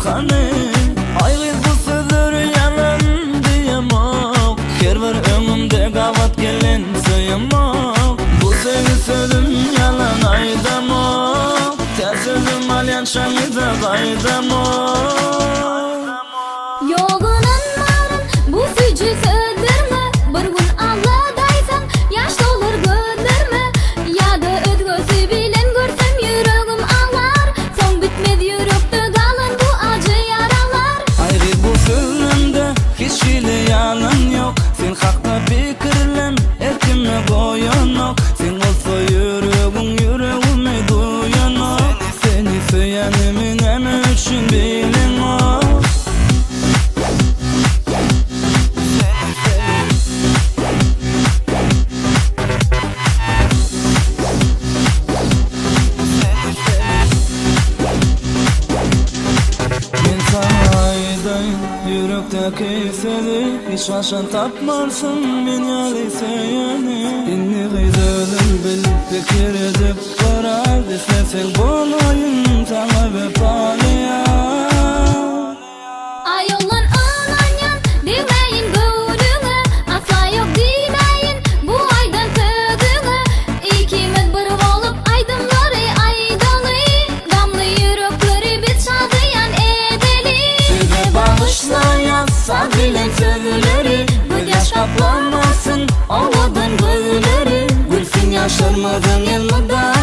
hany? Aý gyz bu sözleri ýalan diýemok Her bir öňümde gabat gelen söýemok Bu söýgi sözüm ýalan aýdamok Tä sözüm alýançaň yza gaýdamok. Ýok ynanmaryn bu süýji sözlerňe Bir gün aladaýsaň ýaş dolar gözlerme Ýa-da özgesi bilen görsem ýüregim aglar Soň bitmez ýürekde galan bu ajy ýaralar. Aýry bu sözlemde hiç hili ýalan ýok Sen hakda pikirlem erkime goýanok Sen bolsa ýüregiň ýüregimi duýanok Seni söýenimi näme üçin bileňok. Men saňa aýdaýyn ýürekdäki sözi Hiç haçan tapmarsyň men ýaly söýeni Indi gyz özüň bil pikir edip biraz Isleseň bolaýyn saňa wepaly ýar. Aý oglan ynanýan degmäýin göwnüňe Asla ýok diýmäýin bu aýdan sözüňe Ikimiz bir bolup aýdymlary aýdaly Gamly ýürekleri biz şadyýan edeli. Size bagyşlaýan saz bilen sözleri Gözýaş gaplamasyn owadan gözleri Gülsün ýaşlarymyzyň elmydama.